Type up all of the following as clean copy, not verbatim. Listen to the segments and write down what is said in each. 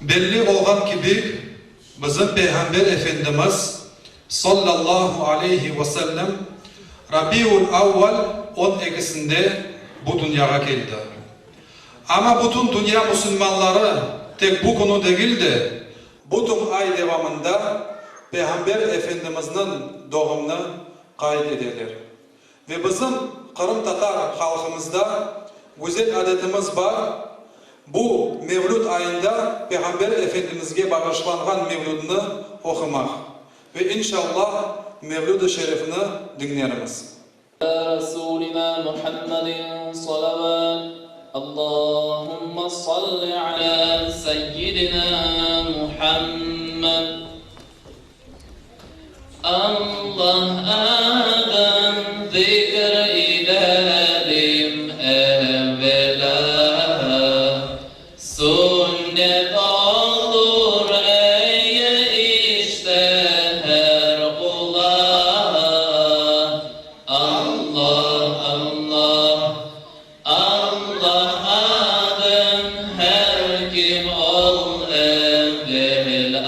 Belli olğan kibi, bizim Peyğamber Efendimiz, sallallahu aleyhi ve sellem, Rabiul-Avval on ekisinde bu dünyağa keldi. Amma bütün dünya musulmanları tek bu künü degil de, bütün ay devamında Peyğamber Efendimizniñ doğumını qayd eteler. Ve bizim qırımtatar halqımızda güzel adetimiz bar, bu Mevlüt ayında Peyğamber Efendimizge bağışlanğan mevlüdni oqumaq. Ve inşallah Mevlüd-i Şerifni diñlermiz. Rasulina Muhammedin salavat Allahumma salli ala seyyidina Muhammed Allah adın zikr idelim evvela Sünnet olur ey işte her qula Allah Allah Allah adın her kim ol evvela.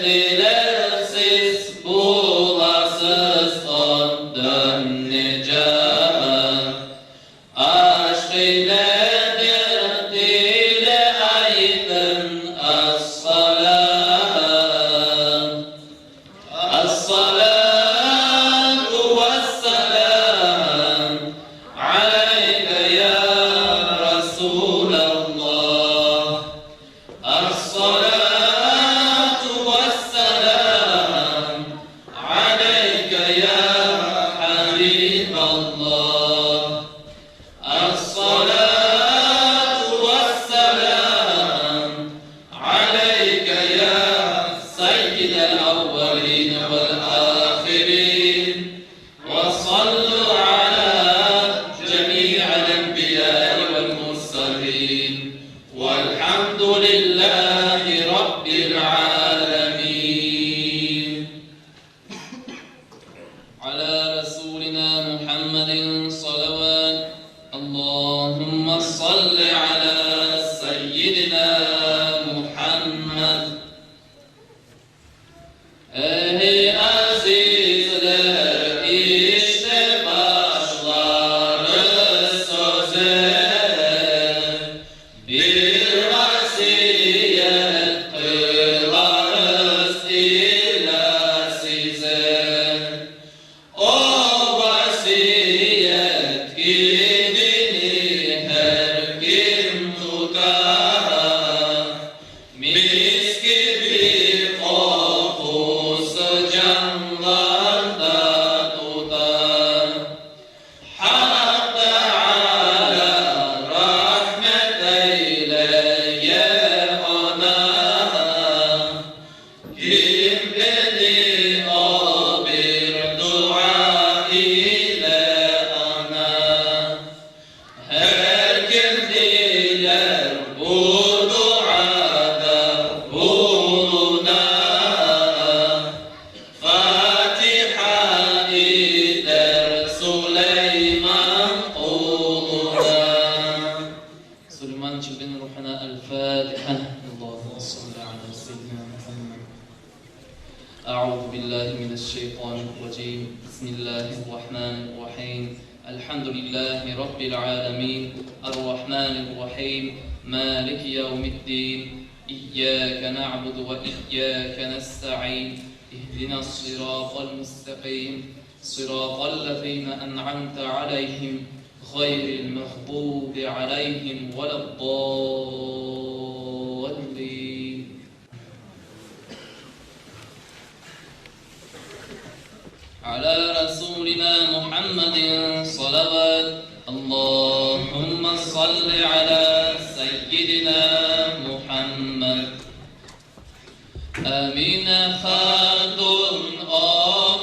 Dilersiz bulasız ondan necat. Aşq ile dert ile aytıñ as-salat. As-salatu vas-salam aleyke ya Rasulallah. As-salatu vas-salam aleyke ya Habiballah. As-salatu vas-salam aleyke ya Seyyidel evveline vel-ahirin. Ve sallu ala cemi'il enbiyai vel-murselin. Velhamdülillahi Rabbil alemin. Ala Rasulina Muhammedin salavat. Allahümme salli ala Seyyidina Muhammed. Ey azizler, işte başlarız söze. Bir vasiyet qılarız ila size. O vasiyet ki dini her kim tutar, mis kibi qoqusı canlarda tutar. Haq Teala rahmet eyleye ona, kim beni o bir dua ile ana. Her kim diler bu duada buluna, Fatiha iter Suleyman quluna. Suleyman Çelebi'niñ ruhuna El-Fatiha. Allahümme salli ala seyyidina Muhammed. Euzu billahi mineşşeytanirracim. Bismillahirrahmanirrahim. Elhamdülillahi Rabbil alemin. Errahmanirrahim. Maliki yevmiddin. İyyâke na'budu ve iyyâke nesta'in. İhdinas-sıratal müstakîm. Sıratallezîne en'amte aleyhim. Gayril mağdubi aleyhim vele'd-dâllin. Ala Rasulina Muhammedin salavat. Allahümme salli ala Seyyidina Muhammed. Emine Hatun o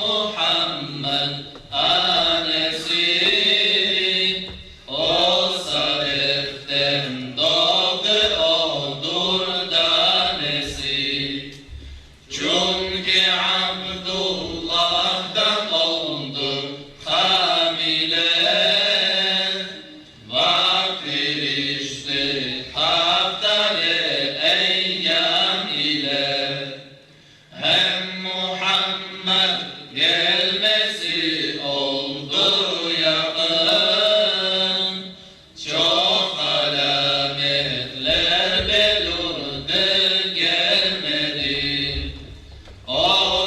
Muhammed anesi, o sedeften doğdu o dürdanesi. Çünki Abdullah'tan oldu hamile, vaqt irişti hafta ve eyyam ile. Hem Muhammed gelmesi oldu yaqın, çoq alâmetler belirdi gelmedi. O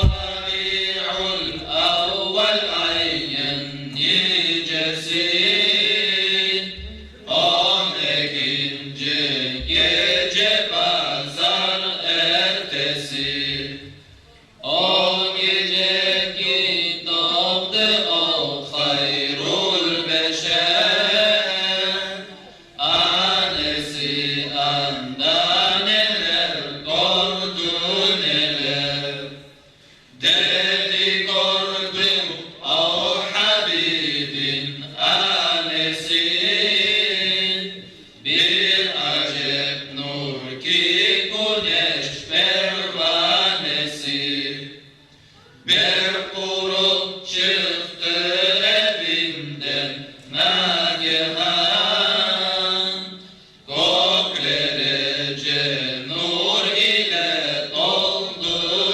Rabi'ül-Evvel ayın nicesi, 12. gece bazar ertesi. O gece ki doğdu o hayrul beşer, anesi anda neler gördü neler. Dedi gördüm o Habibin anesi, bir acep nur ki güneş pervanesi. Bir bulut çıqtı evinden nagihan, köklerece nur ile doldu.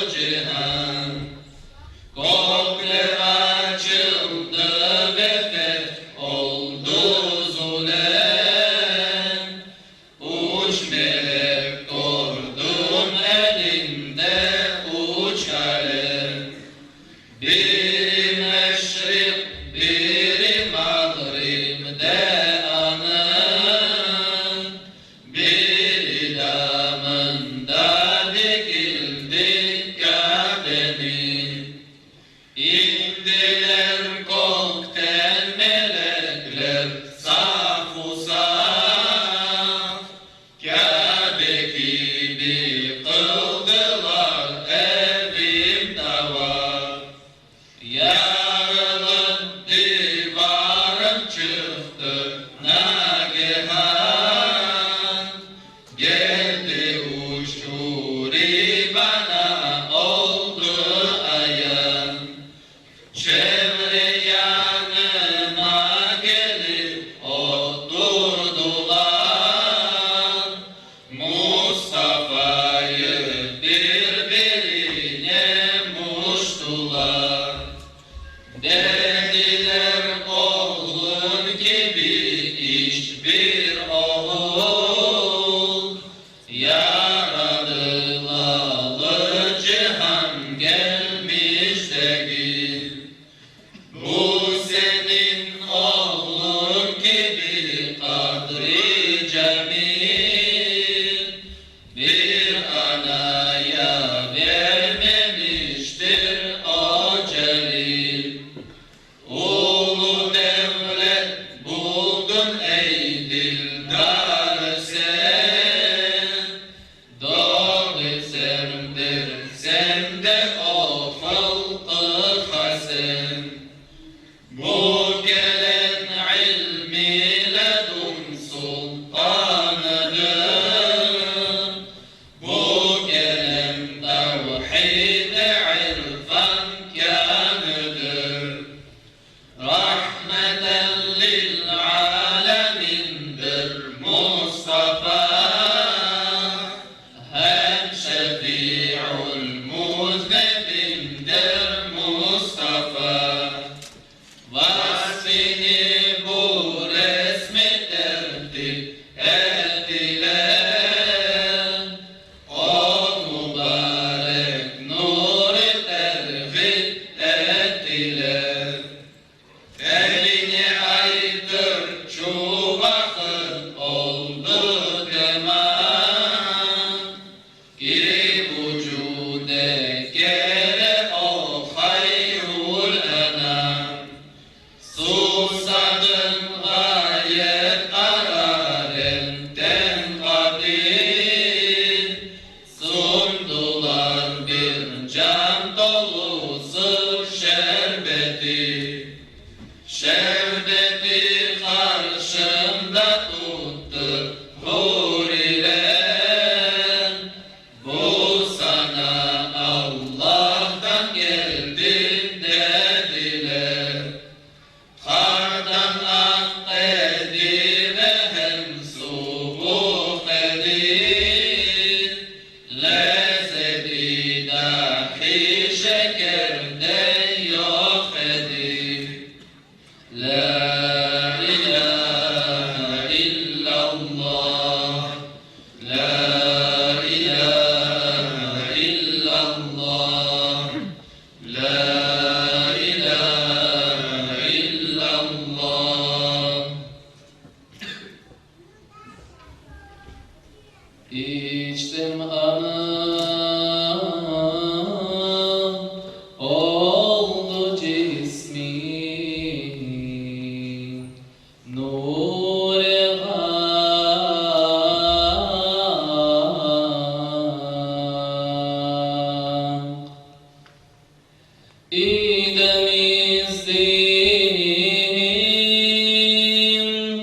İdemizdiñ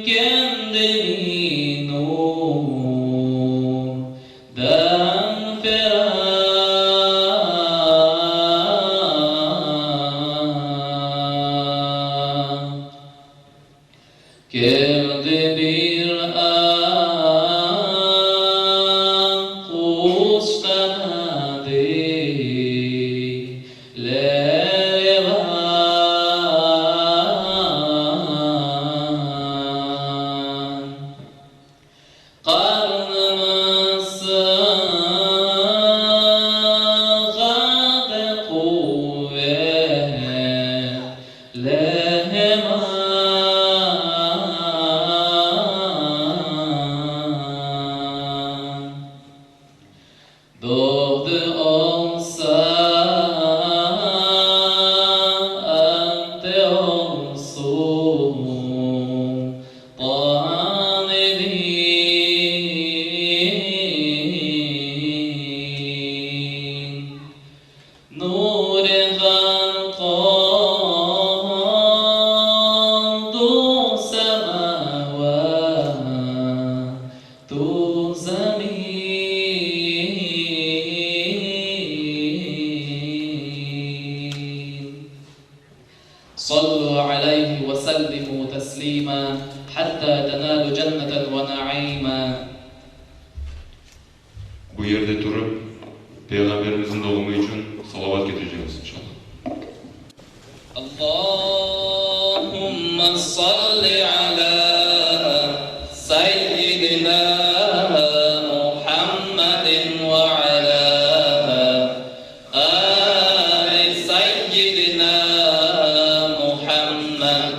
kendini nurdan ferah. Keldi bir aq quş qanadı ile revan. Qarnımız sıhhat quvetli heman. Doğdı olsa, ante olsun sultan edin. Nure ğarq oldu semavat u zemin. Sallu aleyhi ve sellimu teslima hatta tenalu cenneten ve naima. Bu yerde turıp, Peyğamberimizniñ doğumı içün salavat ketirecekmiz, inşallah. Allahümme salli ala seyyidina Muhammedin ve ala ali seyyidina Muhammed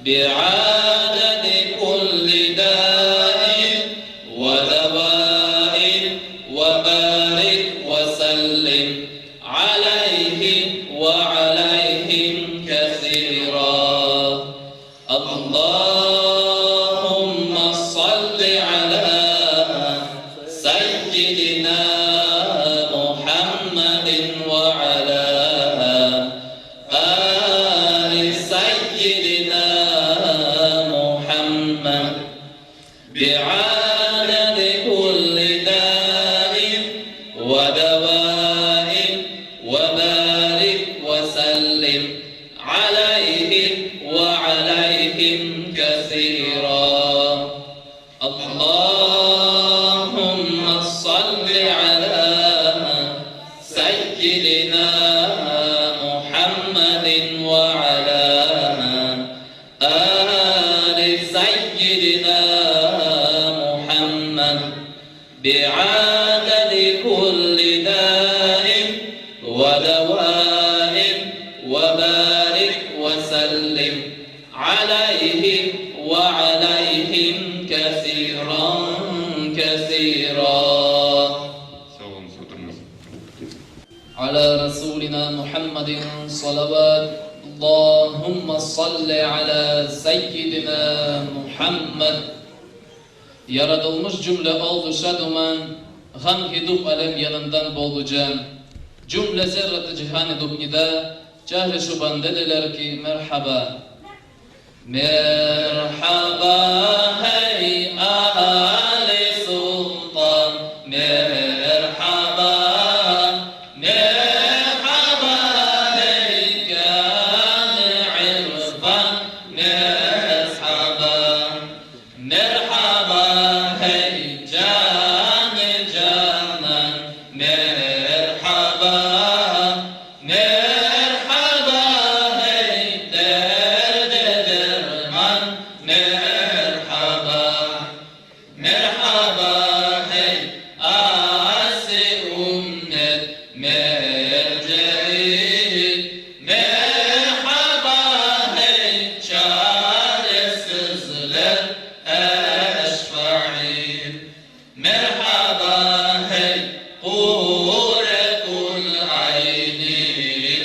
bi'adedi kulli da'in ve deva'in ve barik ve sellim aleyhi ve aleyhim kesira. Allahümme salli ala seyyidina Muhammedin ve ala ali seyyidina Muhammed bi'adedi kulli da'in ve deva'in ve barik ve sellim aleyhi ve aleyhim kesira. Allahümme salli ala seyyidina Muhammedin ve ala ali seyyidina Muhammed bi'adedi kulli da'in ve deva'in ve barik ve sellim aleyhi ve aleyhim kesiran kesira. Sağ oluñız, oturıñız. Ala Rasulina Muhammedin salavat. Allahümme salli ala seyyidina Muhammed. Yaradılmış cümle oldu şaduman, Ğam hidup alem yanından boldu can. Cümle zerratı cihan edub nida, Çahre şuban dediler ki merhaba. Merhaba hey Ali Sultan, merhaba, merhaba hey kân irfan, merhaba, merhaba hey can canan, merhaba, merhaba hey derde derman, merhaba, merhaba hey asi ümmet mercei, merhaba hey çaresizler eşfai, merhaba hey kuretul aynil.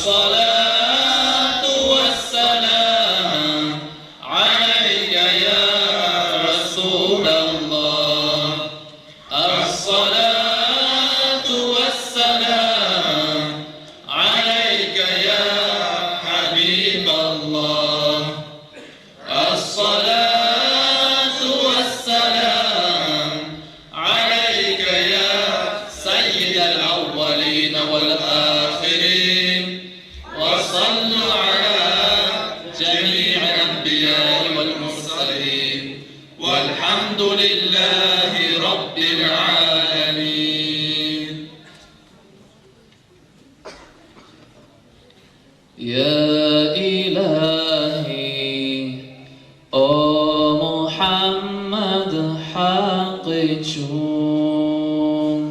As-salâtu ves-selâm aleyke ya Resûlallah. As-salâtu ves-selâm aleyke ya Habîballah. As-salâtu ves-selâm aleyke ya seyyidel evvelîne vel-âhirîn ve sallu alâ cemî'il enbiyâi vel-murselîn velhamdu lillâhi rabbil âlemîn. Ya İlahi, o Muhammed haqq içün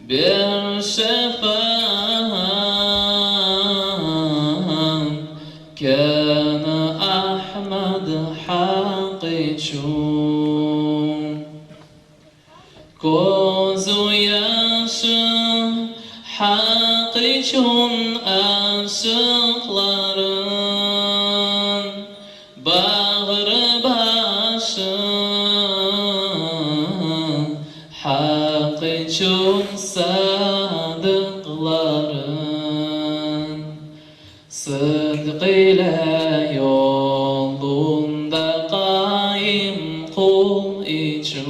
ber şefaat, kâne Ahmed haqq içün. Közü yaşı Haq içün aşıqların bağrı başı, Haq içün sadıqların sıdq ile yolunda qaim qul içün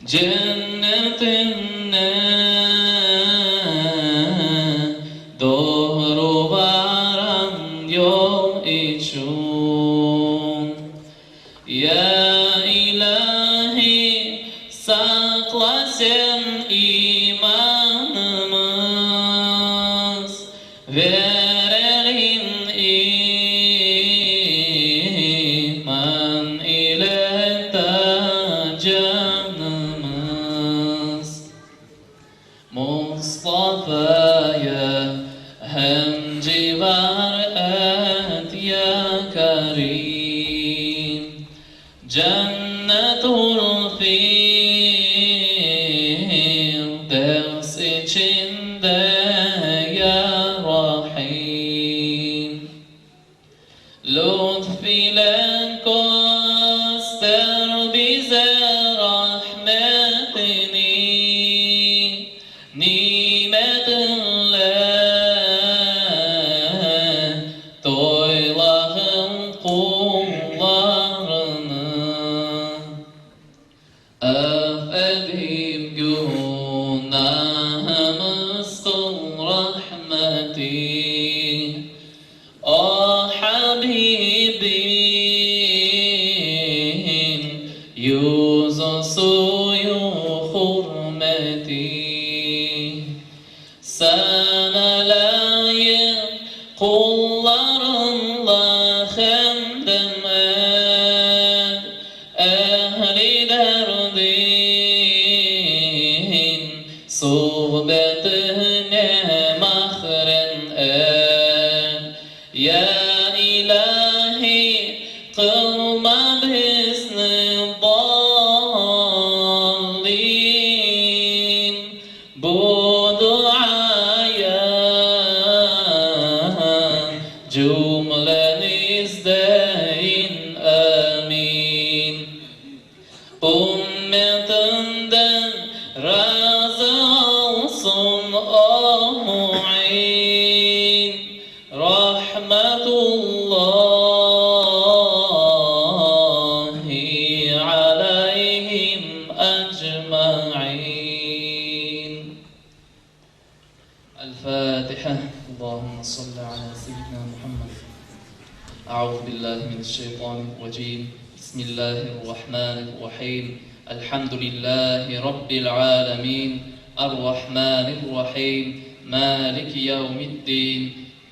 Cennetine doğru varan yol içün. Ya İlahi, saqla sen imanımız, verelim iman ile ta canımız. Mustafaya hem civar et ya Kerim, Cennetul Firdevs içinde ya Rahim. Lütf ile köster bize rahmetini, nimetinle toylağın qullarını. Af edip günahımız qıl rahmeti, O Habibin yüzü suyu hürmeti. Sana lâyıq qullarıñla hemdem et, Ehl-i derdin suhbetine mahrem et. Ya İlahi, qılma bizni dallin, Bu duaya cümleniz deyin amin. Ümmetinden razı olsun o Muin, Rahmetullahi aleyhim ecmain. El-Fatiha. Allahümme salli ala seyyidina Muhammed. Euzu billahi mineşşeytanirracim. Bismillahirrahmanirrahim. Elhamdülillahi rabbil alemin. Errahmanirrahim. Maliki yevmiddin.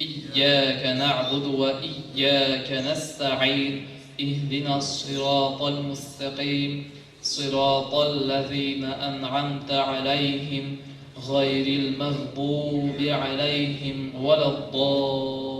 İyyake na'budu ve iyyake nesta'in. İhdinas-sıratal mustaqim. Sıratal-lezine en'amte aleyhim. Gayril mağdubi aleyhim veled-dallin.